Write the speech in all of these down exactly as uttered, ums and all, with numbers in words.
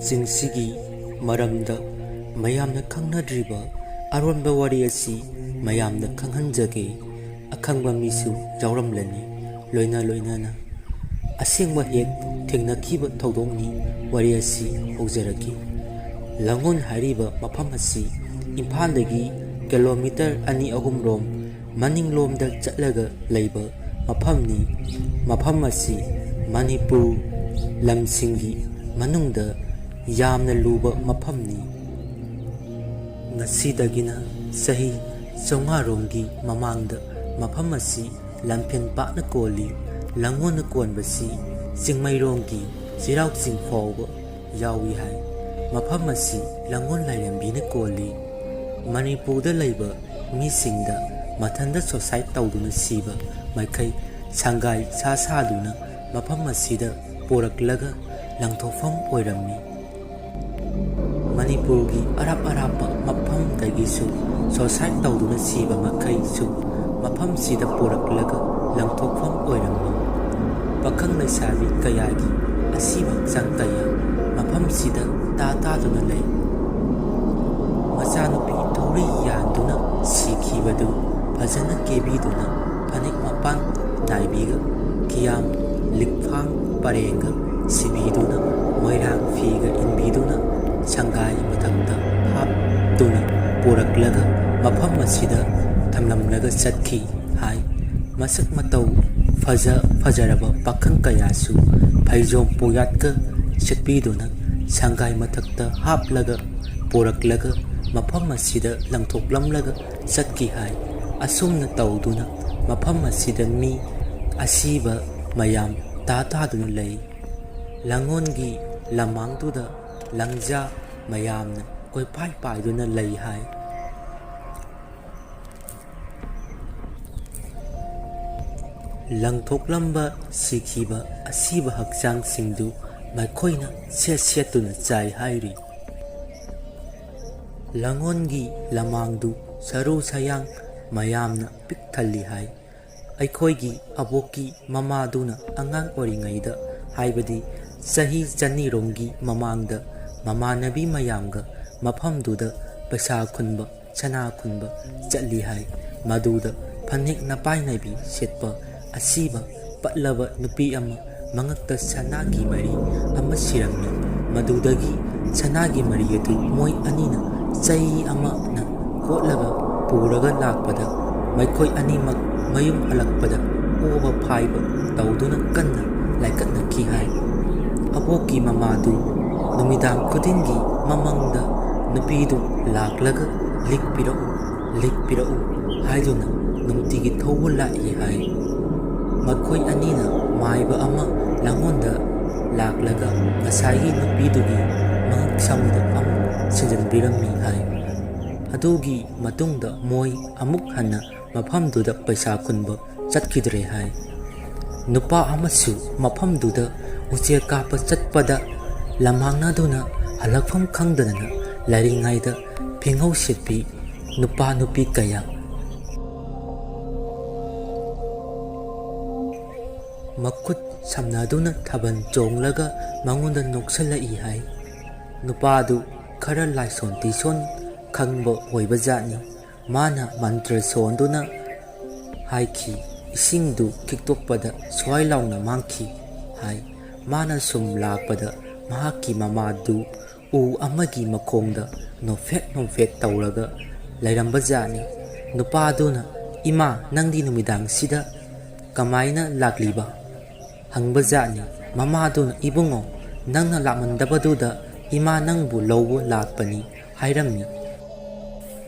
ꯁꯤꯡꯁꯤꯒꯤ ꯃꯔꯝꯗ ꯃꯌꯥꯝꯅ ꯈꯪꯅꯗ꯭ꯔꯤꯕ ꯑꯔꯣꯟꯕ ꯋꯥꯔꯤ ꯑꯁꯤ ꯃꯌꯥꯝꯅ ꯈꯪꯍꯟꯖꯒꯦ꯫ ꯑꯈꯪꯕ ꯃꯤꯁꯨ ꯌꯥꯎꯔꯝꯂꯅꯤ, ꯂꯣꯏꯅ ꯂꯣꯏꯅꯅ ꯑꯁꯦꯡꯕ ꯍꯦꯛ ꯊꯦꯡꯅꯈꯤꯕ ꯊꯧꯗꯣꯛꯅꯤ꯫ ꯋꯥꯔꯤ ꯑꯁꯤ ꯍꯧꯖꯔꯛꯈꯤ꯫ ꯂꯥꯡꯒꯣꯜ ꯍꯥꯏꯔꯤꯕ ꯃꯐꯝ ꯑꯁꯤ ꯏꯝꯐꯥꯜꯗꯒꯤ ꯀꯤꯂꯣꯃꯤꯇꯔ ꯑꯅꯤ ꯑꯍꯨꯝ ꯔꯣꯝ ꯃꯅꯤꯡꯂꯣꯝꯗ ꯆꯠꯂꯒ ꯂꯩꯕ ꯃꯐꯝꯅꯤ꯫ ꯃꯐꯝ ꯑꯁꯤ ꯃꯅꯤꯄꯨꯔ ꯂꯝꯁꯤꯡꯒꯤ ꯃꯅꯨꯡꯗ ꯌꯥꯝꯅ ꯂꯨꯕ ꯃꯐꯝꯅꯤ꯫ ꯉꯁꯤꯗꯒꯤꯅ ꯆꯍꯤ ꯆꯥꯝꯃꯉꯥ ꯔꯣꯝꯒꯤ ꯃꯃꯥꯡꯗ ꯃꯐꯝ ꯑꯁꯤ ꯂꯝꯐꯦꯟ ꯄꯥꯛꯅ ꯀꯣꯜꯂꯤ꯫ ꯂꯥꯡꯒꯣꯜꯅ ꯀꯣꯟꯕꯁꯤ ꯆꯤꯡꯃꯩꯔꯣꯡꯒꯤ ꯆꯩꯔꯥꯎ ꯆꯤꯡ ꯐꯥꯎꯕ ꯌꯥꯎꯏ ꯍꯥꯏ꯫ ꯃꯐꯝ ꯑꯁꯤ ꯂꯥꯡꯒꯣꯜ ꯂꯥꯏꯔꯦꯝꯕꯤꯅ ꯀꯣꯜꯂꯤ꯫ ꯃꯅꯤꯄꯨꯔꯗ ꯂꯩꯕ ꯃꯤꯁꯤꯡꯗ ꯃꯊꯟꯇ suicide ꯇꯧꯗꯨꯅ ꯁꯤꯕ ꯃꯈꯩ ꯁꯪꯒꯥꯏ ꯁꯥ ꯁꯥꯗꯨꯅ ꯃꯐꯝ ꯑꯁꯤꯗ ꯄꯨꯔꯛꯂꯒ ꯂꯪꯊꯣꯛꯐꯝ ꯑꯣꯏꯔꯝꯃꯤ꯫ ꯃꯅꯤꯄꯨꯔꯒꯤ ꯑꯔꯥꯞ ꯑꯔꯥꯞꯄ ꯃꯐꯝꯗꯒꯤꯁꯨ suicide ꯇꯧꯗꯨꯅ ꯁꯤꯕ ꯃꯈꯩꯁꯨ ꯃꯐꯝꯁꯤꯗ ꯄꯨꯔꯛꯂꯒ ꯂꯪꯊꯣꯛꯐꯝ ꯑꯣꯏꯔꯝꯃꯤ꯫ ꯄꯥꯈꯪ ꯂꯩꯁꯥꯕꯤ ꯀꯌꯥꯒꯤ ꯑꯁꯤꯕ ꯍꯛꯆꯥꯡ ꯀꯌꯥ ꯃꯐꯝꯁꯤꯗ ꯇꯥ ꯇꯥꯗꯨꯅ ꯂꯩ꯫ ꯃꯆꯥꯅꯨꯄꯤ ꯊꯧꯔꯤ ꯌꯥꯟꯗꯨꯅ ꯁꯤꯈꯤꯕꯗꯨ ꯐꯖꯅ ꯀꯦꯕꯤꯗꯨꯅ ꯐꯅꯦꯛ ꯃꯄꯥꯟ ꯅꯥꯏꯕꯤꯒ ꯀꯤꯌꯥꯝ ꯂꯤꯛꯐꯥꯡ ꯄꯔꯦꯡꯒ ꯁꯤꯕꯤꯗꯨꯅ ꯃꯣꯏꯔꯥꯡ ꯐꯤꯒ ꯏꯟꯕꯤꯗꯨꯅ ꯁꯪꯒꯥꯏ ꯃꯊꯛꯇ ꯍꯥꯞꯇꯨꯅ ꯄꯨꯔꯛꯂꯒ ꯃꯐꯝ ꯑꯁꯤꯗ ꯊꯝꯂꯝꯂꯒ ꯆꯠꯈꯤ ꯍꯥꯏ꯫ ꯃꯁꯛ ꯃꯇꯧ ꯐꯖ ꯐꯖꯔꯕ ꯄꯥꯈꯪ ꯀꯌꯥꯁꯨ ꯐꯩꯖꯣꯝ ꯄꯨꯌꯥꯠꯀ ꯁꯦꯠꯄꯤꯗꯨꯅ ꯁꯪꯒꯥꯏ ꯃꯊꯛꯇ ꯍꯥꯞꯂꯒ ꯄꯨꯔꯛꯂꯒ ꯃꯐꯝ ꯑꯁꯤꯗ ꯂꯪꯊꯣꯛꯂꯝꯂꯒ ꯆꯠꯈꯤ ꯍꯥꯏ꯫ ꯑꯁꯨꯝꯅ ꯇꯧꯗꯨꯅ ꯃꯐꯝ ꯑꯁꯤꯗ ꯃꯤ ꯑꯁꯤꯕ ꯃꯌꯥꯝ ꯇꯥ ꯇꯥꯗꯨꯅ ꯂꯩ꯫ ꯂꯥꯡꯒꯣꯜꯒꯤ ꯂꯃꯥꯡꯗꯨꯗ ꯂꯪꯖꯥ ꯃꯌꯥꯝꯅ ꯀꯣꯏꯄꯥꯏ ꯄꯥꯏꯗꯨꯅ ꯂꯩ ꯍꯥꯏ꯫ ꯂꯪꯊꯣꯛꯂꯝꯕ ꯁꯤꯈꯤꯕ ꯑꯁꯤꯕ ꯍꯛꯆꯥꯡꯁꯤꯡꯗꯨ ꯃꯈꯣꯏꯅ ꯁꯦꯠ ꯁꯦꯠꯇꯨꯅ ꯆꯥꯏ ꯍꯥꯏꯔꯤ꯫ ꯂꯥꯡꯒꯣꯜꯒꯤ ꯂꯃꯥꯡꯗꯨ ꯁꯔꯨ ꯁꯌꯥꯡ ꯃꯌꯥꯝꯅ ꯄꯤꯛ ꯊꯜꯂꯤ ꯍꯥꯏ꯫ ꯑꯩꯈꯣꯏꯒꯤ ꯑꯕꯣꯛꯀꯤ ꯃꯃꯥꯗꯨꯅ ꯑꯉꯥꯡ ꯑꯣꯏꯔꯤꯉꯩꯗ, ꯍꯥꯏꯕꯗꯤ ꯆꯍꯤ ꯆꯅꯤꯔꯣꯝꯒꯤ ꯃꯃꯥꯡꯗ ꯃꯃꯥꯟꯅꯕꯤ ꯃꯌꯥꯝꯒ ꯃꯐꯝꯗꯨꯗ ꯄꯩꯁꯥ ꯈꯨꯟꯕ, ꯁꯅꯥ ꯈꯨꯟꯕ ꯆꯠꯂꯤ ꯍꯥꯏ꯫ ꯃꯗꯨꯗ ꯐꯅꯦꯛ ꯅꯄꯥꯏꯅꯕꯤ ꯁꯦꯠꯄ ꯑꯁꯤꯕ ꯄꯠꯂꯕ ꯅꯨꯄꯤ ꯑꯃ ꯃꯉꯛꯇ ꯁꯅꯥꯒꯤ ꯃꯔꯤ ꯑꯃ ꯁꯤꯔꯝꯃꯤ꯫ ꯃꯗꯨꯗꯒꯤ ꯁꯅꯥꯒꯤ ꯃꯔꯤ ꯑꯗꯨ ꯃꯣꯏ ꯑꯅꯤꯅ ꯆꯩ ꯑꯃꯅ ꯀꯣꯠꯂꯒ ꯄꯨꯔꯒ ꯂꯥꯛꯄꯗ ꯃꯈꯣꯏ ꯑꯅꯤꯃꯛ ꯃꯌꯨꯝ ꯍꯜꯂꯛꯄꯗ ꯑꯣꯕ ꯐꯥꯏꯕ ꯇꯧꯗꯨꯅ ꯀꯟꯅ ꯂꯥꯏꯀꯠꯅꯈꯤ ꯍꯥꯏ꯫ ꯑꯕꯣꯛꯀꯤ ꯃꯃꯥꯗꯨ ꯅꯨꯃꯤꯗꯥꯡ ꯈꯨꯗꯤꯡꯒꯤ ꯃꯃꯪꯗ ꯅꯨꯄꯤꯗꯨ ꯂꯥꯛꯂꯒ "ꯂꯤꯛ ꯄꯤꯔꯛꯎ, ꯂꯤꯛ ꯄꯤꯔꯛꯎ" ꯍꯥꯏꯗꯨꯅ ꯅꯨꯡꯇꯤꯒꯤ ꯊꯧꯕ ꯂꯥꯛꯏ ꯍꯥꯏ꯫ ꯃꯈꯣꯏ ꯑꯅꯤꯅ ꯃꯥꯏꯕ ꯑꯃ ꯂꯥꯡꯉꯣꯟꯗ ꯂꯥꯛꯂꯒ ꯉꯁꯥꯏꯒꯤ ꯅꯨꯄꯤꯗꯨꯒꯤ ꯃꯉꯛ ꯁꯝꯗ ꯑꯃꯨꯛ ꯁꯤꯟꯖꯤꯟꯕꯤꯔꯝꯃꯤ ꯍꯥꯏ꯫ ꯑꯗꯨꯒꯤ ꯃꯇꯨꯡꯗ ꯃꯣꯏ ꯑꯃꯨꯛ ꯍꯟꯅ ꯃꯐꯝꯗꯨꯗ ꯄꯩꯁꯥ ꯈꯨꯟꯕ ꯆꯠꯈꯤꯗ꯭ꯔꯦ ꯍꯥꯏ꯫ ꯅꯨꯄꯥ ꯑꯃꯁꯨ ꯃꯐꯝꯗꯨꯗ ꯎꯆꯦꯛ ꯀꯥꯞꯄ ꯆꯠꯄꯗ ꯂꯝꯃꯥꯡꯅꯗꯨꯅ ꯍꯜꯂꯛꯐꯝ ꯈꯪꯗꯗꯅ ꯂꯩꯔꯤꯉꯩꯗ ꯐꯤꯉꯧ ꯁꯤꯠꯄꯤ ꯅꯨꯄꯥ ꯅꯨꯄꯤ ꯀꯌꯥ ꯃꯈꯨꯠ ꯁꯝꯅꯗꯨꯅ ꯊꯥꯕꯜ ꯆꯣꯡꯂꯒ ꯃꯉꯣꯟꯗ ꯅꯣꯛꯁꯜꯂꯛꯏ ꯍꯥꯏ꯫ ꯅꯨꯄꯥꯗꯨ ꯈꯔ ꯂꯥꯏꯁꯣꯟ ꯇꯤꯁꯣꯟ ꯈꯪꯕ ꯑꯣꯏꯕꯖꯥꯠꯅꯤ꯫ ꯃꯥꯅ ꯃꯟꯇ꯭ꯔ ꯁꯣꯟꯗꯨꯅ ꯍꯥꯏꯈꯤ, ꯏꯁꯤꯡꯗꯨ ꯈꯤꯛꯇꯣꯛꯄꯗ ꯁ꯭ꯋꯥꯏ ꯂꯥꯎꯅ ꯃꯥꯡꯈꯤ ꯍꯥꯏ꯫ ꯃꯥꯅ ꯁꯨꯝ ꯂꯥꯛꯄꯗ ꯃꯍꯥꯛꯀꯤ ꯃꯃꯥꯗꯨ ꯎ ꯑꯃꯒꯤ ꯃꯈꯣꯡꯗ ꯅꯣꯛꯐꯦꯠ ꯅꯣꯛꯐꯦꯠ ꯇꯧꯔꯒ ꯂꯩꯔꯝꯕꯖꯥꯠꯅꯤ꯫ ꯅꯨꯄꯥꯗꯨꯅ, "ꯏꯃꯥ, ꯅꯪꯗꯤ ꯅꯨꯃꯤꯗꯥꯡꯁꯤꯗ ꯀꯃꯥꯏꯅ ꯂꯥꯛꯂꯤꯕ?" ꯍꯪꯕꯖꯥꯠꯅꯤ꯫ ꯃꯃꯥꯗꯨꯅ, "ꯏꯕꯨꯡꯉꯣ, ꯅꯪꯅ ꯂꯥꯛꯃꯟꯗꯕꯗꯨꯗ ꯏꯃꯥ ꯅꯪꯕꯨ ꯂꯧꯕ ꯂꯥꯛꯄꯅꯤ" ꯍꯥꯏꯔꯝꯃꯤ꯫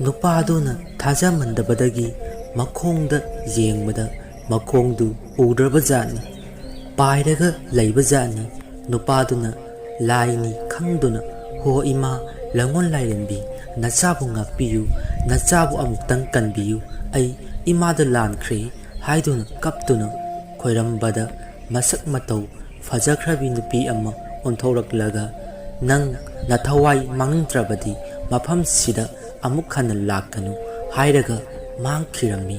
ꯅꯨꯄꯥꯗꯨꯅ ꯊꯥꯖꯃꯟꯗꯕꯗꯒꯤ ꯃꯈꯣꯡꯗ ꯌꯦꯡꯕꯗ ꯃꯈꯣꯡꯗꯨ ꯎꯗ꯭ꯔꯕꯖꯥꯠꯅꯤ꯫ ꯄꯥꯏꯔꯒ ꯂꯩꯕꯖꯥꯠꯅꯤ꯫ ꯅꯨꯄꯥꯗꯨꯅ ꯂꯥꯏꯅꯤ ꯈꯪꯗꯨꯅ, "ꯍꯣ ꯏꯃꯥ ꯂꯥꯡꯉꯣꯜ ꯂꯥꯏꯔꯦꯝꯕꯤ, ꯅꯆꯥꯕꯨ ꯉꯥꯛꯄꯤꯌꯨ, ꯅꯆꯥꯕꯨ ꯑꯃꯨꯛꯇꯪ ꯀꯟꯕꯤꯌꯨ, ꯑꯩ ꯏꯃꯥꯗ ꯂꯥꯟꯈ꯭ꯔꯦ" ꯍꯥꯏꯗꯨꯅ ꯀꯞꯇꯨꯅ ꯈꯣꯏꯔꯝꯕꯗ ꯃꯁꯛ ꯃꯇꯧ ꯐꯖꯈ꯭ꯔꯕꯤ ꯅꯨꯄꯤ ꯑꯃ ꯑꯣꯟꯊꯣꯔꯛꯂꯒ, "ꯅꯪ ꯅꯊꯋꯥꯏ ꯃꯥꯡꯅꯤꯡꯗ꯭ꯔꯕꯗꯤ ꯃꯐꯝꯁꯤꯗ ꯑꯃꯨꯛ ꯍꯟꯅ ꯂꯥꯛꯀꯅꯨ" ꯍꯥꯏꯔꯒ ꯃꯥꯡꯈꯤꯔꯝꯃꯤ꯫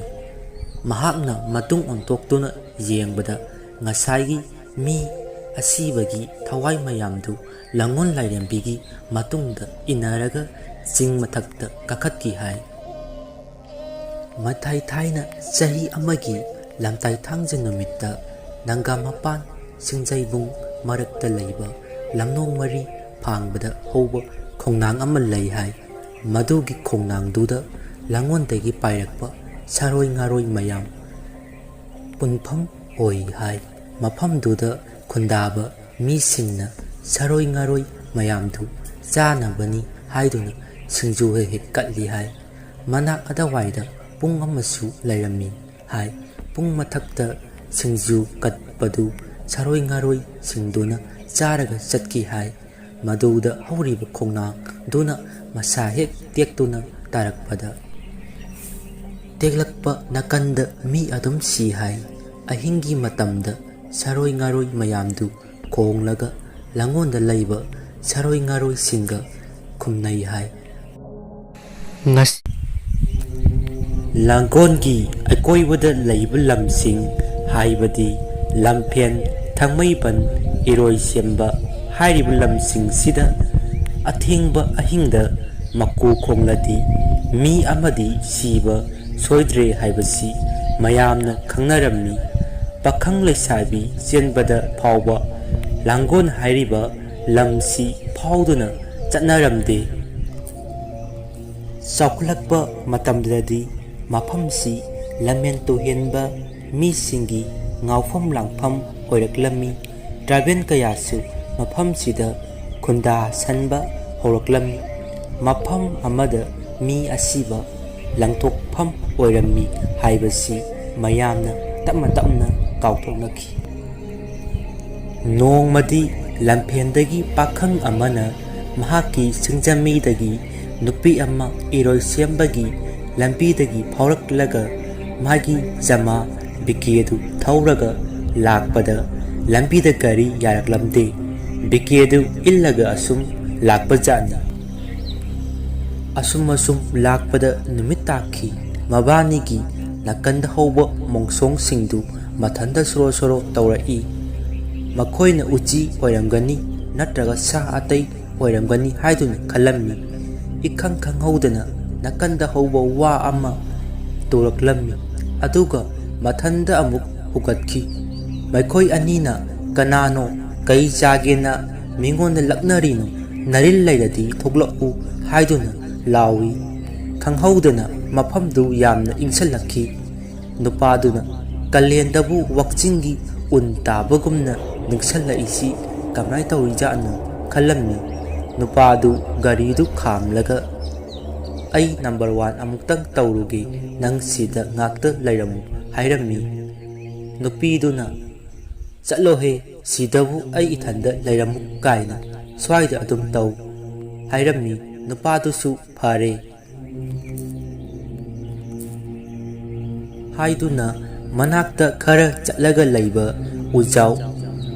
ꯃꯍꯥꯛꯅ ꯃꯇꯨꯡ ꯑꯣꯟꯊꯣꯛꯇꯨꯅ ꯌꯦꯡꯕꯗ ꯉꯁꯥꯏꯒꯤ ꯃꯤ ꯑꯁꯤꯕꯒꯤ ꯊꯋꯥꯏ ꯃꯌꯥꯝꯗꯨ ꯂꯥꯡꯒꯣꯜ ꯂꯥꯏꯔꯦꯝꯕꯤꯒꯤ ꯃꯇꯨꯡꯗ ꯏꯟꯅꯔꯒ ꯆꯤꯡ ꯃꯊꯛꯇ ꯀꯥꯈꯠꯈꯤ ꯍꯥꯏ꯫ ꯃꯊꯥꯏ ꯊꯥꯏꯅ ꯆꯍꯤ ꯑꯃꯒꯤ ꯂꯝꯇꯥꯏ ꯊꯥꯡꯖ ꯅꯨꯃꯤꯠꯇ ꯅꯪꯒꯥ ꯃꯄꯥꯟ ꯁꯤꯡꯖꯩꯕꯨꯡ ꯃꯔꯛꯇ ꯂꯩꯕ ꯂꯝꯂꯣꯡ ꯃꯔꯤ ꯐꯥꯡꯕꯗ ꯍꯧꯕ ꯈꯣꯡꯅꯥꯡ ꯑꯃ ꯂꯩ ꯍꯥꯏ꯫ ꯃꯗꯨꯒꯤ ꯈꯣꯡꯅꯥꯡꯗꯨꯗ ꯂꯥꯡꯒꯣꯜꯗꯒꯤ ꯄꯥꯏꯔꯛꯄ ꯁꯥꯔꯣꯏ ꯉꯥꯔꯣꯏ ꯃꯌꯥꯝ ꯄꯨꯟꯐꯝ ꯑꯣꯏ ꯍꯥꯏ꯫ ꯃꯐꯝꯗꯨꯗ ꯈꯨꯟꯗꯥꯕ ꯃꯤꯁꯤꯡꯅ ꯁꯥꯔꯣꯏ ꯉꯥꯔꯣꯏ ꯃꯌꯥꯝꯗꯨ ꯆꯥꯅꯕꯅꯤ ꯍꯥꯏꯗꯨꯅ ꯁꯤꯡꯖꯨ ꯍꯦꯛ ꯍꯦꯛ ꯀꯠꯂꯤ ꯍꯥꯏ꯫ ꯃꯅꯥꯛ ꯑꯗꯨꯋꯥꯏꯗ ꯄꯨꯡ ꯑꯃꯁꯨ ꯂꯩꯔꯝꯃꯤ ꯍꯥꯏ꯫ ꯄꯨꯡ ꯃꯊꯛꯇ ꯁꯤꯡꯖꯨ ꯀꯠꯄꯗꯨ ꯁꯥꯔꯣꯏ ꯉꯥꯔꯣꯏꯁꯤꯡꯗꯨꯅ ꯆꯥꯔꯒ ꯆꯠꯈꯤ ꯍꯥꯏ꯫ ꯃꯗꯨꯗ ꯍꯧꯔꯤꯕ ꯈꯣꯡꯅꯥꯡꯗꯨꯅ ꯃꯁꯥ ꯍꯦꯛ ꯇꯦꯛꯇꯨꯅ ꯇꯥꯔꯛꯄꯗ ꯇꯦꯛꯂꯛꯄ ꯅꯥꯀꯟꯗ ꯃꯤ ꯑꯗꯨꯝ ꯁꯤ ꯍꯥꯏ꯫ ꯑꯍꯤꯡꯒꯤ ꯃꯇꯝꯗ ꯁꯥꯔꯣꯏ ꯉꯥꯔꯣꯏ ꯃꯌꯥꯝꯗꯨ ꯈꯣꯡꯂꯒ ꯂꯥꯡꯒꯣꯜꯗ ꯂꯩꯕ ꯁꯥꯔꯣꯏ ꯉꯥꯔꯣꯏꯁꯤꯡꯒ ꯈꯨꯝꯅꯩ ꯍꯥꯏ꯫ ꯉꯁꯤ ꯂꯥꯡꯒꯣꯜꯒꯤ ꯑꯀꯣꯏꯕꯗ ꯂꯩꯕ ꯂꯝꯁꯤꯡ ꯍꯥꯏꯕꯗꯤ ꯂꯝꯐꯦꯟ, ꯊꯥꯡꯃꯩꯕꯟ, ꯏꯔꯣꯏꯁꯦꯝꯕ ꯍꯥꯏꯔꯤꯕ ꯂꯝꯁꯤꯡꯁꯤꯗ ꯑꯊꯦꯡꯕ ꯑꯍꯤꯡꯗ ꯃꯀꯨ ꯈꯣꯡꯂꯗꯤ ꯃꯤ ꯑꯃꯗꯤ ꯁꯤꯕ ꯁꯣꯏꯗ꯭ꯔꯦ ꯍꯥꯏꯕꯁꯤ ꯃꯌꯥꯝꯅ ꯈꯪꯅꯔꯝꯃꯤ꯫ ꯄꯥꯈꯪ ꯂꯩꯁꯥꯕꯤ ꯆꯦꯟꯕꯗ ꯐꯥꯎꯕ ꯂꯥꯡꯒꯣꯜ ꯍꯥꯏꯔꯤꯕ ꯂꯝꯁꯤ ꯐꯥꯎꯗꯨꯅ ꯆꯠꯅꯔꯝꯗꯦ꯫ ꯆꯥꯎꯈꯠꯂꯛꯄ ꯃꯇꯝꯗꯗꯤ ꯃꯐꯝꯁꯤ ꯂꯝꯍꯦꯟ ꯇꯨꯍꯦꯟꯕ ꯃꯤꯁꯤꯡꯒꯤ ꯉꯥꯎꯐꯝ ꯂꯥꯡꯐꯝ ꯑꯣꯏꯔꯛꯂꯝꯃꯤ꯫ ꯇ꯭ꯔꯥꯏꯕꯦꯜ ꯀꯌꯥꯁꯨ ꯃꯐꯝꯁꯤꯗ ꯈꯨꯟꯗꯥꯁꯟꯕ ꯍꯧꯔꯛꯂꯝꯃꯤ꯫ ꯃꯐꯝ ꯑꯃꯗ ꯃꯤ ꯑꯁꯤꯕ ꯂꯪꯊꯣꯛꯐꯝ ꯑꯣꯏꯔꯝꯃꯤ ꯍꯥꯏꯕꯁꯤ ꯃꯌꯥꯝꯅ ꯇꯞꯅ ꯇꯞꯅ ꯀꯥꯎꯊꯣꯛꯅꯈꯤ꯫ ꯅꯣꯡꯃꯗꯤ ꯂꯝꯐꯦꯟꯗꯒꯤ ꯄꯥꯈꯪ ꯑꯃꯅ ꯃꯍꯥꯛꯀꯤ ꯁꯤꯡꯖꯃꯩꯗꯒꯤ ꯅꯨꯄꯤ ꯑꯃ ꯏꯔꯣꯏꯁꯦꯝꯕꯒꯤ ꯂꯝꯕꯤꯗꯒꯤ ꯐꯥꯎꯔꯛꯂꯒ ꯃꯥꯒꯤ ꯖꯃꯥ ꯕꯤꯀꯦ ꯑꯗꯨ ꯊꯧꯔꯒ ꯂꯥꯛꯄꯗ ꯂꯝꯕꯤꯗ ꯒꯥꯔꯤ ꯌꯥꯔꯛꯂꯝꯗꯦ꯫ ꯕꯤꯀꯦ ꯑꯗꯨ ꯏꯜꯂꯒ ꯑꯁꯨꯝ ꯂꯥꯛꯄꯖꯥꯠꯅꯤ꯫ ꯑꯁꯨꯝ ꯑꯁꯨꯝ ꯂꯥꯛꯄꯗ ꯅꯨꯃꯤꯠ ꯇꯥꯈꯤ꯫ ꯃꯕꯥꯅꯤꯒꯤ ꯅꯥꯀꯟꯗ ꯍꯧꯕ ꯃꯣꯡꯁꯣꯡꯁꯤꯡꯗꯨ ꯃꯊꯟꯇ ꯁꯣꯔꯣ ꯁꯣꯔꯣ ꯇꯧꯔꯛꯏ꯫ ꯃꯈꯣꯏꯅ ꯎꯆꯤ ꯑꯣꯏꯔꯝꯒꯅꯤ꯫ ꯅꯠꯇ꯭ꯔꯒ ꯁꯥ ꯑꯇꯩ ꯑꯣꯏꯔꯝꯒꯅꯤ ꯍꯥꯏꯗꯨꯅ ꯈꯜꯂꯝꯃꯤ꯫ ꯏꯈꯪ ꯈꯪꯍꯧꯗꯅ ꯅꯥꯀꯟꯗ ꯍꯧꯕ ꯋꯥ ꯑꯃ ꯇꯨꯔꯛꯂꯝꯃꯤ꯫ ꯑꯗꯨꯒ ꯃꯊꯟꯗ ꯑꯃꯨꯛ ꯍꯨꯒꯠꯈꯤ꯫ ꯃꯈꯣꯏ ꯑꯅꯤꯅ "ꯀꯅꯥꯅꯣ? ꯀꯩ ꯆꯥꯒꯦꯅ ꯃꯤꯉꯣꯟꯗ ꯂꯛꯅꯔꯤꯅꯣ? ꯅꯔꯤꯜ ꯂꯩꯔꯗꯤ ꯊꯣꯛꯂꯛꯎ" ꯍꯥꯏꯗꯨꯅ ꯂꯥꯎꯏ꯫ ꯈꯪꯍꯧꯗꯅ ꯃꯐꯝꯗꯨ ꯌꯥꯝꯅ ꯏꯪꯁꯜꯂꯛꯈꯤ꯫ ꯅꯨꯄꯥꯗꯨꯅ "ꯀꯥꯂꯦꯟꯗꯕꯨ ꯋꯥꯛꯆꯤꯡꯒꯤ ꯎꯟ ꯇꯥꯕꯒꯨꯝꯅ ꯅꯤꯡꯁꯜꯂꯛꯏꯁꯤ ꯀꯃꯥꯏ ꯇꯧꯔꯤꯖꯥꯠꯅꯣ?" ꯈꯜꯂꯝꯃꯤ꯫ ꯅꯨꯄꯥꯗꯨ ꯒꯥꯔꯤꯗꯨ ꯈꯥꯝꯂꯒ "ꯑꯩ ꯅꯝꯕꯔ ꯋꯥꯟ ꯑꯃꯨꯛꯇꯪ ꯇꯧꯔꯨꯒꯦ, ꯅꯪ ꯁꯤꯗ ꯉꯥꯛꯇ ꯂꯩꯔꯝꯃꯨ" ꯍꯥꯏꯔꯝꯃꯤ꯫ ꯅꯨꯄꯤꯗꯨꯅ "ꯆꯠꯂꯣꯍꯦ, ꯁꯤꯗꯕꯨ ꯑꯩ ꯏꯊꯟꯗ ꯂꯩꯔꯝꯃꯨ ꯀꯥꯏꯅ, ꯁ꯭ꯋꯥꯏꯗ ꯑꯗꯨꯝ ꯇꯧ" ꯍꯥꯏꯔꯝꯃꯤ꯫ ꯅꯨꯄꯥꯗꯨꯁꯨ "ꯐꯔꯦ" ꯍꯥꯏꯗꯨꯅ ꯃꯅꯥꯛꯇ ꯈꯔ ꯆꯠꯂꯒ ꯂꯩꯕ ꯎꯖꯥꯎ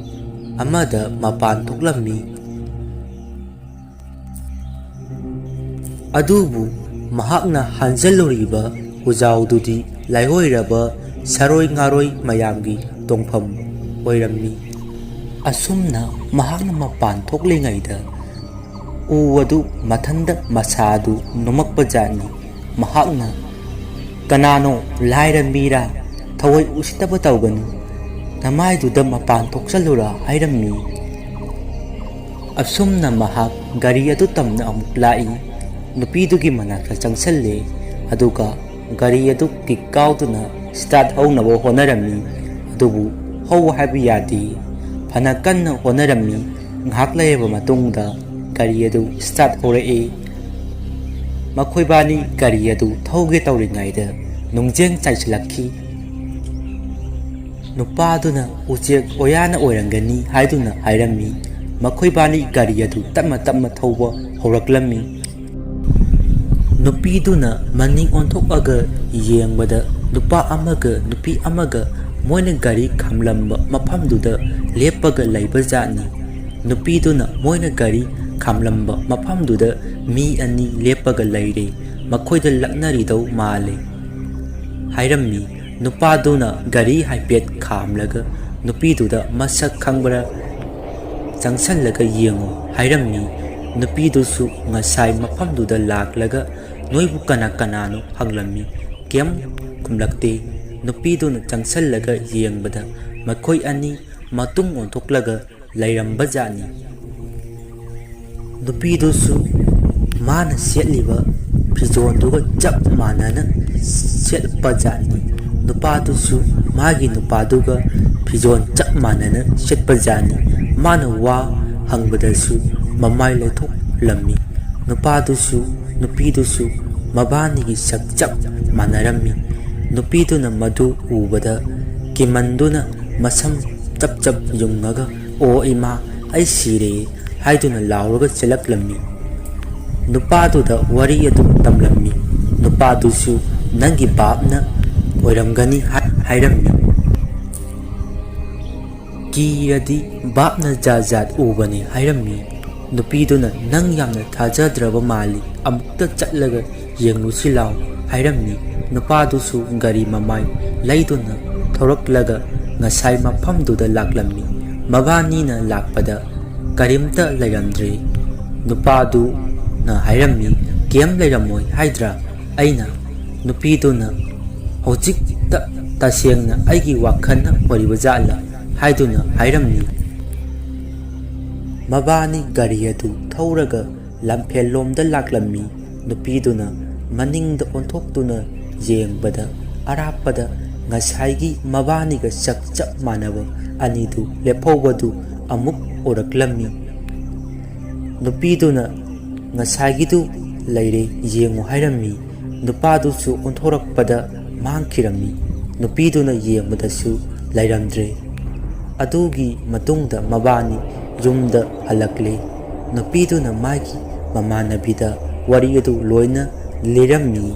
ꯑꯃꯗ ꯃꯄꯥꯟ ꯊꯣꯛꯂꯝꯃꯤ꯫ ꯑꯗꯨꯕꯨ ꯃꯍꯥꯛꯅ ꯍꯟꯖꯜꯂꯨꯔꯤꯕ ꯎꯖꯥꯎꯗꯨꯗꯤ ꯂꯥꯏꯍꯣꯏꯔꯕ ꯁꯥꯔꯣꯏ ꯉꯥꯔꯣꯏ ꯃꯌꯥꯝꯒꯤ ꯇꯣꯡꯐꯝ ꯑꯣꯏꯔꯝꯃꯤ꯫ ꯑꯁꯨꯝꯅ ꯃꯍꯥꯛꯅ ꯃꯄꯥꯟ ꯊꯣꯛꯂꯤꯉꯩꯗ ꯎ ꯑꯗꯨ ꯃꯊꯟꯗ ꯃꯁꯥꯗꯨ ꯅꯣꯝꯃꯛꯄ ꯖꯥꯠꯅꯤ꯫ ꯃꯍꯥꯛꯅ "ꯀꯅꯥꯅꯣ? ꯂꯥꯏꯔ ꯃꯤꯔꯥ? ꯊꯑꯣꯏ ꯎꯁꯤꯠꯇꯕ ꯇꯧꯒꯅꯨ꯫ ꯅꯃꯥꯏꯗꯨꯗ ꯃꯄꯥꯟ ꯊꯣꯛꯆꯜꯂꯨꯔꯥ" ꯍꯥꯏꯔꯝꯃꯤ꯫ ꯑꯁꯨꯝꯅ ꯃꯍꯥꯛ ꯒꯥꯔꯤ ꯑꯗꯨ ꯇꯝꯅ ꯑꯃꯨꯛ ꯂꯥꯛꯏ꯫ ꯅꯨꯄꯤꯗꯨꯒꯤ ꯃꯅꯥꯛꯇ ꯆꯪꯁꯜꯂꯦ꯫ ꯑꯗꯨꯒ ꯒꯥꯔꯤ ꯑꯗꯨ ꯀꯤꯛ ꯀꯥꯎꯗꯨꯅ ꯁ꯭ꯇꯥꯔꯠ ꯍꯧꯅꯕ ꯍꯣꯠꯅꯔꯝꯃꯤ꯫ ꯑꯗꯨꯕꯨ ꯍꯧ ꯍꯥꯏꯕ ꯌꯥꯗꯦ꯫ ꯐꯅ ꯀꯟꯅ ꯍꯣꯠꯅꯔꯝꯃꯤ꯫ ꯉꯥꯏꯍꯥꯛ ꯂꯩꯔꯕ ꯃꯇꯨꯡꯗ ꯒꯥꯔꯤ ꯑꯗꯨ ꯁ꯭ꯇꯥꯔꯠ ꯍꯧꯔꯛꯏ꯫ ꯃꯈꯣꯏꯕꯥꯅꯤ ꯒꯥꯔꯤ ꯑꯗꯨ ꯊꯧꯒꯦ ꯇꯧꯔꯤꯉꯩꯗ ꯅꯨꯡꯖꯦꯡ ꯆꯥꯏꯁꯤꯜꯂꯛꯈꯤ꯫ ꯅꯨꯄꯥꯗꯨꯅ ꯎꯆꯦꯛ ꯑꯣꯌꯥꯅ ꯑꯣꯏꯔꯝꯒꯅꯤ ꯍꯥꯏꯗꯨꯅ ꯍꯥꯏꯔꯝꯃꯤ꯫ ꯃꯈꯣꯏꯕꯥꯅꯤ ꯒꯥꯔꯤ ꯑꯗꯨ ꯇꯞꯅ ꯇꯞꯅ ꯊꯧꯕ ꯍꯧꯔꯛꯂꯝꯃꯤ꯫ ꯅꯨꯄꯤꯗꯨꯅ ꯃꯅꯤꯡ ꯑꯣꯟꯊꯣꯛꯂꯒ ꯌꯦꯡꯕꯗ ꯅꯨꯄꯥ ꯑꯃꯒ ꯅꯨꯄꯤ ꯑꯃꯒ ꯃꯣꯏꯅ ꯒꯥꯔꯤ ꯈꯥꯝꯂꯝꯕ ꯃꯐꯝꯗꯨꯗ ꯂꯦꯞꯄꯒ ꯂꯩꯕ ꯖꯥꯠꯅꯤ꯫ ꯅꯨꯄꯤꯗꯨꯅ ꯃꯣꯏꯅ ꯒꯥꯔꯤ ꯈꯥꯝꯂꯝꯕ ꯃꯐꯝꯗꯨꯗ ꯃꯤ ꯑꯅꯤ ꯂꯦꯞꯄꯒ ꯂꯩꯔꯦ, ꯃꯈꯣꯏꯗ ꯂꯛꯅꯔꯤꯗꯧ ꯃꯥꯜꯂꯦ ꯍꯥꯏꯔꯝꯃꯤ꯫ ꯅꯨꯄꯥꯗꯨꯅ ꯒꯥꯔꯤ ꯍꯥꯏꯐꯦꯠ ꯈꯥꯝꯂꯒ ꯅꯨꯄꯤꯗꯨꯗ ꯃꯁꯛ ꯈꯪꯕ꯭ꯔꯥ ꯆꯪꯁꯜꯂꯒ ꯌꯦꯡꯉꯨ" ꯍꯥꯏꯔꯝꯃꯤ꯫ ꯅꯨꯄꯤꯗꯨꯁꯨ ꯉꯁꯥꯏ ꯃꯐꯝꯗꯨꯗ ꯂꯥꯛꯂꯒ ꯅꯣꯏꯕꯨ ꯀꯅꯥ ꯀꯅꯥꯅꯣ ꯍꯪꯂꯝꯃꯤ꯫ ꯀꯩꯝ ꯈꯨꯝꯂꯛꯇꯦ꯫ ꯅꯨꯄꯤꯗꯨꯅ ꯆꯪꯁꯜꯂꯒ ꯌꯦꯡꯕꯗ ꯃꯈꯣꯏ ꯑꯅꯤ ꯃꯇꯨꯡ ꯑꯣꯟꯊꯣꯛꯂꯒ ꯂꯩꯔꯝꯕꯖꯥꯠꯅꯤ꯫ ꯅꯨꯄꯤꯗꯨꯁꯨ ꯃꯥꯅ ꯁꯦꯠꯂꯤꯕ ꯐꯤꯖꯣꯜꯗꯨꯒ ꯆꯞ ꯃꯥꯟꯅꯅ ꯁꯦꯠꯄꯖꯥꯠꯅꯤ꯫ ꯅꯨꯄꯥꯗꯨꯁꯨ ꯃꯥꯒꯤ ꯅꯨꯄꯥꯗꯨꯒ ꯐꯤꯖꯣꯜ ꯆꯞ ꯃꯥꯟꯅꯅ ꯁꯦꯠꯄꯖꯥꯠꯅꯤ꯫ ꯃꯥꯅ ꯋꯥ ꯍꯪꯕꯗꯁꯨ ꯃꯃꯥꯏ ꯂꯩꯊꯣꯛꯂꯝꯃꯤ꯫ ꯅꯨꯄꯥꯗꯨꯁꯨ ꯅꯨꯄꯤꯗꯨꯁꯨ ꯃꯕꯥꯅꯤꯒꯤ ꯁꯛ ꯆꯞ ꯃꯥꯟꯅꯔꯝꯃꯤ꯫ ꯅꯨꯄꯤꯗꯨꯅ ꯃꯗꯨ ꯎꯕꯗ ꯀꯤꯃꯟꯗꯨꯅ ꯃꯁꯝ ꯆꯞ ꯆꯞ ꯌꯨꯡꯉꯒ, "ꯑꯣ ꯏꯃꯥ, ꯑꯩ ꯁꯤꯔꯦ" ꯍꯥꯏꯗꯨꯅ ꯂꯥꯎꯔꯒ ꯆꯦꯜꯂꯛꯂꯝꯃꯤ꯫ ꯅꯨꯄꯥꯗꯨꯗ ꯋꯥꯔꯤ ꯑꯗꯨ ꯇꯝꯂꯝꯃꯤ꯫ ꯅꯨꯄꯥꯗꯨꯁꯨ "ꯅꯪꯒꯤ ꯕꯥꯞꯅ ꯑꯣꯏꯔꯝꯒꯅꯤ" ꯍꯥꯏ-, ꯍꯥꯏꯔꯝꯃꯤ꯫ ꯀꯤꯔꯗꯤ ꯕꯥꯞꯅ ꯖꯥꯠ ꯖꯥꯠ ꯎꯕꯅꯤ ꯍꯥꯏꯔꯝꯃꯤ꯫ ꯅꯨꯄꯤꯗꯨꯅ "ꯅꯪ ꯌꯥꯝꯅ ꯊꯥꯖꯗ꯭ꯔꯕ ꯃꯥꯜꯂꯤ, ꯑꯃꯨꯛꯇ ꯆꯠꯂꯒ ꯌꯦꯡꯂꯨꯁꯤ ꯂꯥꯎ" ꯍꯥꯏꯔꯝꯃꯤ꯫ ꯅꯨꯄꯥꯗꯨꯁꯨ ꯒꯥꯔꯤ ꯃꯃꯥꯏ ꯂꯩꯗꯨꯅ ꯊꯧꯔꯛꯂꯒ ꯉꯁꯥꯏ ꯃꯐꯝꯗꯨꯗ ꯂꯥꯛꯂꯝꯃꯤ꯫ ꯃꯕꯥꯅꯤꯅ ꯂꯥꯛꯄꯗ ꯀꯔꯤꯝꯇ ꯂꯩꯔꯝꯗ꯭ꯔꯦ꯫ ꯅꯨꯄꯥꯗꯨꯅ ꯍꯥꯏꯔꯝꯃꯤ, "ꯀꯩꯝ ꯂꯩꯔꯝꯃꯣꯏ ꯍꯥꯏꯗ꯭ꯔꯥ?" ꯑꯩꯅ꯫ ꯅꯨꯄꯤꯗꯨꯅ, "ꯍꯧꯖꯤꯛꯇ ꯇꯁꯦꯡꯅ ꯑꯩꯒꯤ ꯋꯥꯈꯜꯅ ꯑꯣꯏꯔꯤꯕ ꯖꯥꯠꯂ?" ꯍꯥꯏꯗꯨꯅ ꯍꯥꯏꯔꯝꯃꯤ꯫ ꯃꯕꯥꯅꯤ ꯒꯥꯔꯤ ꯑꯗꯨ ꯊꯧꯔꯒ ꯂꯝꯐꯦꯜꯂꯣꯝꯗ ꯂꯥꯛꯂꯝꯃꯤ꯫ ꯅꯨꯄꯤꯗꯨꯅ ꯃꯅꯤꯡꯗ ꯑꯣꯟꯊꯣꯛꯇꯨꯅ ꯌꯦꯡꯕꯗ, ꯑꯔꯥꯞꯄꯗ ꯉꯁꯥꯏꯒꯤ ꯃꯕꯥꯅꯤꯒ ꯁꯛ ꯆꯞ ꯃꯥꯟꯅꯕ ꯑꯅꯤꯗꯨ ꯂꯦꯞꯍꯧꯕꯗꯨ ꯑꯃꯨꯛ ꯎꯔꯛꯂꯝꯃꯤ꯫ ꯅꯨꯄꯤꯗꯨꯅ "ꯉꯁꯥꯏꯒꯤꯗꯨ ꯂꯩꯔꯦ, ꯌꯦꯡꯉꯨ" ꯍꯥꯏꯔꯝꯃꯤ꯫ ꯅꯨꯄꯥꯗꯨꯁꯨ ꯑꯣꯟꯊꯣꯔꯛꯄꯗ ꯃꯥꯡꯈꯤꯔꯝꯃꯤ꯫ ꯅꯨꯄꯤꯗꯨꯅ ꯌꯦꯡꯕꯗꯁꯨ ꯂꯩꯔꯝꯗ꯭ꯔꯦ꯫ ꯑꯗꯨꯒꯤ ꯃꯇꯨꯡꯗ ꯃꯕꯥꯅꯤ ꯌꯨꯝꯗ ꯍꯜꯂꯛꯂꯦ꯫ ꯅꯨꯄꯤꯗꯨꯅ ꯃꯥꯒꯤ ꯃꯃꯥꯟꯅꯕꯤꯗ ꯋꯥꯔꯤ ꯑꯗꯨ ꯂꯣꯏꯅ ꯂꯤꯔꯝꯃꯤ꯫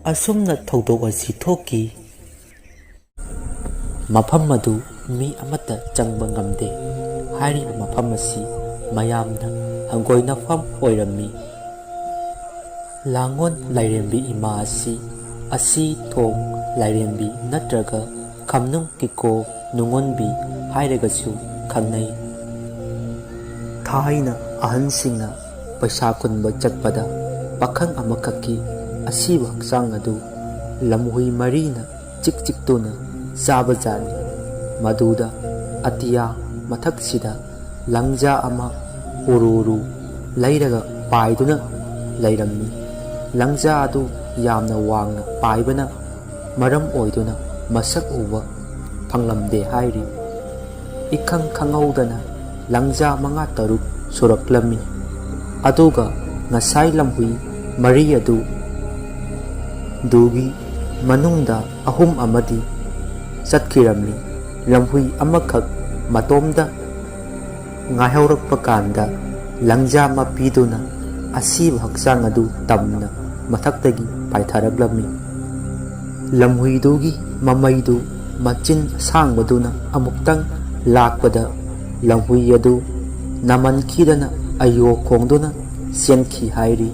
ꯑꯁꯨꯝꯅ ꯊꯧꯗꯣꯛ ꯑꯁꯤ ꯊꯣꯛꯈꯤ꯫ ꯃꯐꯝ ꯑꯗꯨ ꯃꯤ ꯑꯃꯠꯇ ꯆꯪꯕ ꯉꯝꯗꯦ꯫ ꯍꯥꯏꯔꯤꯕ ꯃꯐꯝ ꯑꯁꯤ ꯃꯌꯥꯝꯅ ꯍꯪꯒꯣꯏꯅꯐꯝ ꯑꯣꯏꯔꯝꯃꯤ꯫ ꯂꯥꯡꯒꯣꯜ ꯂꯥꯏꯔꯦꯝꯕꯤ ꯏꯃꯥ ꯑꯁꯤ ꯑꯁꯤ ꯊꯣꯡ ꯂꯥꯏꯔꯦꯝꯕꯤ ꯅꯠꯇ꯭ꯔꯒ ꯈꯝꯅꯨꯡ ꯀꯤꯀꯣ ꯅꯨꯡꯉꯣꯟꯕꯤ ꯍꯥꯏꯔꯒꯁꯨ ꯈꯪꯅꯩ꯫ ꯊꯥꯏꯅ ꯑꯍꯟꯁꯤꯡꯅ ꯄꯩꯁꯥ ꯈꯨꯟꯕ ꯆꯠꯄꯗ ꯄꯥꯈꯪ ꯑꯃꯈꯛꯀꯤ ꯑꯁꯤꯕ ꯍꯛꯆꯥꯡ ꯑꯗꯨ ꯂꯝꯍꯨꯏ ꯃꯔꯤꯅ ꯆꯤꯛ ꯆꯤꯛꯇꯨꯅ ꯆꯥꯕꯖꯥꯠꯅꯤ꯫ ꯃꯗꯨꯗ ꯑꯇꯤꯌꯥ ꯃꯊꯛꯁꯤꯗ ꯂꯪꯖꯥ ꯑꯃ ꯎꯔꯨ ꯎꯔꯨ ꯂꯩꯔꯒ ꯄꯥꯏꯗꯨꯅ ꯂꯩꯔꯝꯃꯤ꯫ ꯂꯪꯖꯥ ꯑꯗꯨ ꯌꯥꯝꯅ ꯋꯥꯡꯅ ꯄꯥꯏꯕꯅ ꯃꯔꯝ ꯑꯣꯏꯗꯨꯅ ꯃꯁꯛ ꯎꯕ ꯐꯪꯂꯝꯗꯦ ꯍꯥꯏꯔꯤ꯫ ꯏꯈꯪ ꯈꯪꯍꯧꯗꯅ ꯂꯪꯖꯥ ꯃꯉꯥ ꯇꯔꯨꯛ ꯁꯨꯔꯛꯂꯝꯃꯤ꯫ ꯑꯗꯨꯒ ꯉꯁꯥꯏ ꯂꯝꯍꯨꯏ ꯃꯔꯤ ꯑꯗꯨ ꯗꯨꯒꯤ ꯃꯅꯨꯡꯗ ꯑꯍꯨꯝ ꯑꯃꯗꯤ ꯆꯠꯈꯤꯔꯝꯃꯤ꯫ ꯂꯝꯍꯨꯏ ꯑꯃꯈꯛ ꯃꯇꯣꯝꯗ ꯉꯥꯏꯍꯧꯔꯛꯄ ꯀꯥꯟꯗ ꯂꯪꯖꯥ ꯃꯄꯤꯗꯨꯅ ꯑꯁꯤꯕ ꯍꯛꯆꯥꯡ ꯑꯗꯨ ꯇꯝꯅ ꯃꯊꯛꯇꯒꯤ ꯄꯥꯏꯊꯔꯛꯂꯝꯃꯤ꯫ ꯂꯝꯍꯨꯏꯗꯨꯒꯤ ꯃꯃꯩꯗꯨ ꯃꯆꯤꯟ ꯑꯁꯥꯡꯕꯗꯨꯅ ꯑꯃꯨꯛꯇꯪ ꯂꯥꯛꯄꯗ ꯂꯝꯍꯨꯏ ꯑꯗꯨ ꯅꯥꯃꯟꯈꯤꯗꯅ ꯑꯌꯣ ꯈꯣꯡꯗꯨꯅ ꯆꯦꯟꯈꯤ ꯍꯥꯏꯔꯤ꯫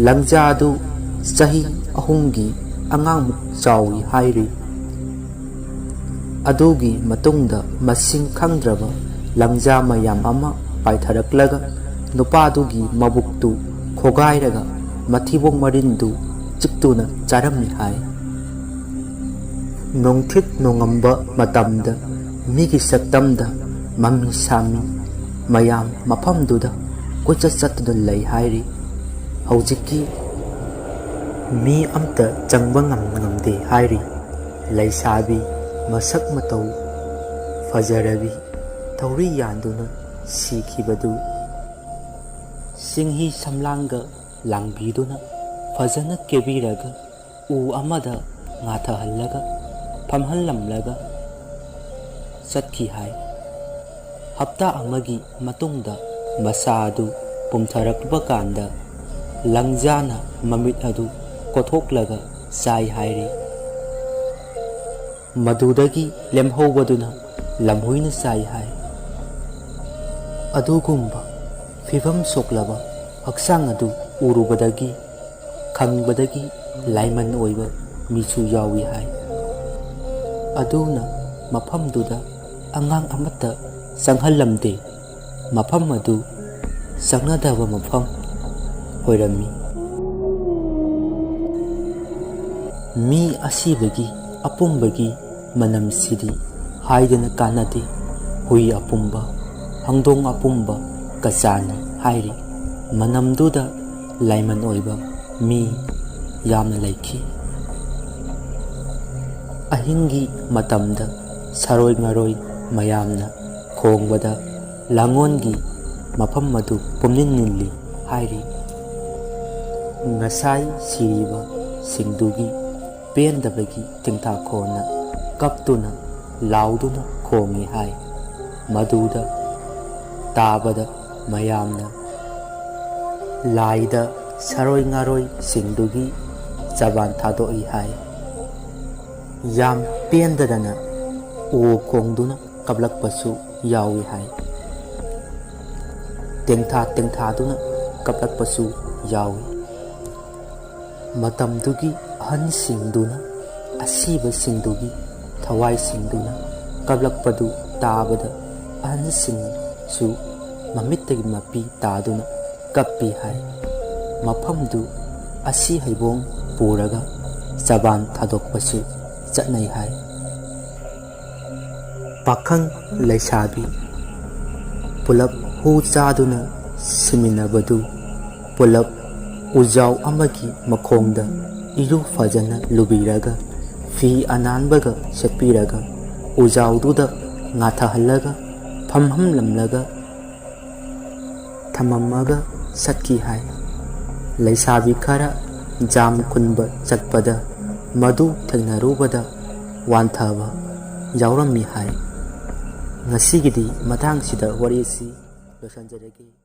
ꯂꯪꯖꯥ ꯑꯗꯨ ꯆꯍꯤ ꯑꯍꯨꯝꯒꯤ ꯑꯉꯥꯡꯃꯨꯛ ꯆꯥꯎꯏ ꯍꯥꯏꯔꯤ꯫ ꯑꯗꯨꯒꯤ ꯃꯇꯨꯡꯗ ꯃꯁꯤꯡ ꯈꯪꯗ꯭ꯔꯕ ꯂꯪꯖꯥ ꯃꯌꯥꯝ ꯑꯃ ꯄꯥꯏꯊꯔꯛꯂꯒ ꯅꯨꯄꯥꯗꯨꯒꯤ ꯃꯕꯨꯛꯇꯨ ꯈꯣꯒꯥꯏꯔꯒ ꯃꯊꯤꯕꯣꯡ ꯃꯔꯤꯟꯗꯨ ꯆꯤꯛꯇꯨꯅ ꯆꯥꯔꯝꯃꯤ ꯍꯥꯏ꯫ ꯅꯣꯡꯊꯤꯠ ꯅꯣꯡꯉꯝꯕ ꯃꯇꯝꯗ ꯃꯤꯒꯤ ꯁꯛꯇꯝꯗ ꯃꯃꯤ ꯁꯥꯃꯤ ꯃꯌꯥꯝ ꯃꯐꯝꯗꯨꯗ ꯀꯣꯏꯆꯠ ꯆꯠꯇꯨꯅ ꯂꯩ ꯍꯥꯏꯔꯤ꯫ ꯍꯧꯖꯤꯛꯀꯤ ꯃꯤ ꯑꯝꯇ ꯆꯪꯕ ꯉꯝ-, ꯉꯝꯗꯦ ꯍꯥꯏꯔꯤ꯫ ꯂꯩꯁꯥꯕꯤ ꯃꯁꯛ ꯃꯇꯧ ꯐꯖꯔꯕꯤ ꯊꯧꯔꯤ ꯌꯥꯟꯗꯨꯅ ꯁꯤꯈꯤꯕꯗꯨ ꯁꯤꯡꯍꯤ ꯁꯝꯂꯥꯡꯒ ꯂꯥꯡꯕꯤꯗꯨꯅ ꯐꯖꯅ ꯀꯦꯕꯤꯔꯒ ꯎ ꯑꯃꯗ ꯉꯥꯊꯍꯜꯂꯒ ꯐꯝꯍꯜꯂꯝꯂꯒ ꯆꯠꯈꯤ ꯍꯥꯏ꯫ ꯍꯞꯇꯥ ꯑꯃꯒꯤ ꯃꯇꯨꯡꯗ ꯃꯁꯥ ꯑꯗꯨ ꯄꯨꯝꯊꯔꯛꯄ ꯀꯥꯟꯗ ꯂꯪꯖꯥꯅ ꯃꯃꯤꯠ ꯑꯗꯨ ꯀꯣꯊꯣꯛꯂꯒ ꯆꯥꯏ ꯍꯥꯏꯔꯤ꯫ ꯃꯗꯨꯗꯒꯤ ꯂꯦꯝꯍꯧꯕꯗꯨꯅ ꯂꯝꯍꯨꯏꯅ ꯆꯥꯏ ꯍꯥꯏ꯫ ꯑꯗꯨꯒꯨꯝꯕ ꯐꯤꯚꯝ ꯁꯣꯛꯂꯕ ꯍꯛꯆꯥꯡ ꯑꯗꯨ ꯎꯔꯨꯕꯗꯒꯤ ꯈꯪꯕꯗꯒꯤ ꯂꯥꯏꯃꯟ ꯑꯣꯏꯕ ꯃꯤꯁꯨ ꯌꯥꯎꯏ ꯍꯥꯏ꯫ ꯑꯗꯨꯅ ꯃꯐꯝꯗꯨꯗ ꯑꯉꯥꯡ ꯑꯃꯠꯇ ꯆꯪꯍꯜꯂꯝꯗꯦ꯫ ꯃꯐꯝ ꯑꯗꯨ ꯆꯪꯅꯗꯕ ꯃꯐꯝ ꯑꯣꯏꯔꯝꯃꯤ꯫ ꯃꯤ ꯑꯁꯤꯕꯒꯤ ꯑꯄꯨꯝꯕꯒꯤ ꯃꯅꯝꯁꯤꯗꯤ ꯍꯥꯏꯗꯅ ꯀꯥꯟꯅꯗꯦ꯫ ꯍꯨꯏ ꯑꯄꯨꯝꯕ, ꯍꯪꯗꯣꯡ ꯑꯄꯨꯝꯕ ꯀꯆꯥꯅꯤ ꯍꯥꯏꯔꯤ꯫ ꯃꯅꯝꯗꯨꯗ ꯂꯥꯏꯃꯟ ꯑꯣꯏꯕ ꯃꯤ ꯌꯥꯝꯅ ꯂꯩꯈꯤ꯫ ꯑꯍꯤꯡꯒꯤ ꯃꯇꯝꯗ ꯁꯔꯣꯏ ꯉꯔꯣꯏ ꯃꯌꯥꯝꯅ ꯈꯣꯡꯕꯗ ꯂꯥꯡꯒꯣꯜꯒꯤ ꯃꯐꯝ ꯑꯗꯨ ꯄꯨꯝꯅꯤꯜ ꯅꯤꯜꯂꯤ ꯍꯥꯏꯔꯤ꯫ ꯉꯁꯥꯏ ꯁꯤꯔꯤꯕꯁꯤꯡꯗꯨꯒꯤ ꯄꯦꯟꯗꯕꯒꯤ ꯇꯦꯡꯊꯥꯈꯣꯟꯅ ꯀꯞꯇꯨꯅ ꯂꯥꯎꯗꯨꯅ ꯈꯣꯡꯏ ꯍꯥꯏ꯫ ꯃꯗꯨꯗ ꯇꯥꯕꯗ ꯃꯌꯥꯝꯅ ꯂꯥꯏꯗ ꯁꯔꯣꯏ ꯉꯥꯔꯣꯏꯁꯤꯡꯗꯨꯒꯤ ꯆꯕꯥꯟ ꯊꯥꯗꯣꯛꯏ ꯍꯥꯏ꯫ ꯌꯥꯝ ꯄꯦꯟꯗꯗꯅ ꯑꯣ ꯈꯣꯡꯗꯨꯅ ꯀꯞꯂꯛꯄꯁꯨ ꯌꯥꯎꯏ ꯍꯥꯏ꯫ ꯇꯦꯡꯊꯥ ꯇꯦꯡꯊꯥꯗꯨꯅ ꯀꯞꯂꯛꯄꯁꯨ ꯌꯥꯎꯏ꯫ ꯃꯇꯝꯗꯨꯒꯤ ꯑꯍꯟꯁꯤꯡꯗꯨꯅ ꯑꯁꯤꯕꯁꯤꯡꯗꯨꯒꯤ ꯊꯋꯥꯏꯁꯤꯡꯗꯨꯅ ꯀꯞꯂꯛꯄꯗꯨ ꯇꯥꯕꯗ ꯑꯍꯟꯁꯤꯡꯁꯨ ꯃꯃꯤꯠꯇꯒꯤ ꯃꯄꯤ ꯇꯥꯗꯨꯅ ꯀꯞꯄꯤ ꯍꯥꯏ꯫ ꯃꯐꯝꯗꯨ ꯑꯁꯤ ꯍꯩꯕꯣꯡ ꯄꯨꯔꯒ ꯆꯕꯥꯟ ꯊꯥꯗꯣꯛꯄꯁꯨ ꯆꯠꯅꯩ ꯍꯥꯏ꯫ ꯄꯥꯈꯪ ꯂꯩꯁꯥꯕꯤ ꯄꯨꯂꯞ ꯍꯨ ꯆꯥꯗꯨꯅ ꯁꯤꯃꯤꯟꯅꯕꯗꯨ ꯄꯨꯂꯞ ꯎꯖꯥꯎ ꯑꯃꯒꯤ ꯃꯈꯣꯡꯗ ꯏꯔꯨ ꯐꯖꯅ ꯂꯨꯕꯤꯔꯒ ꯐꯤ ꯑꯅꯥꯟꯕꯒ ꯁꯦꯠꯄꯤꯔꯒ ꯎꯖꯥꯎꯗꯨꯗ ꯉꯥꯊꯍꯜꯂꯒ ꯐꯝꯍꯜꯂꯝꯂꯒ ꯊꯝꯃꯝꯃꯒ ꯆꯠꯈꯤ ꯍꯥꯏ꯫ ꯂꯩꯁꯥꯕꯤ ꯈꯔ ꯖꯥꯝ ꯈꯨꯟꯕ ꯆꯠꯄꯗ ꯃꯗꯨ ꯊꯦꯡꯅꯔꯨꯕꯗ ꯋꯥꯟꯊꯕ ꯌꯥꯎꯔꯝꯃꯤ ꯍꯥꯏ꯫ ꯉꯁꯤꯒꯤꯗꯤ ꯃꯇꯥꯡꯁꯤꯗ ꯋꯥꯔꯤ ꯑꯁꯤ ꯂꯣꯏꯁꯤꯟꯖꯔꯒꯦ꯫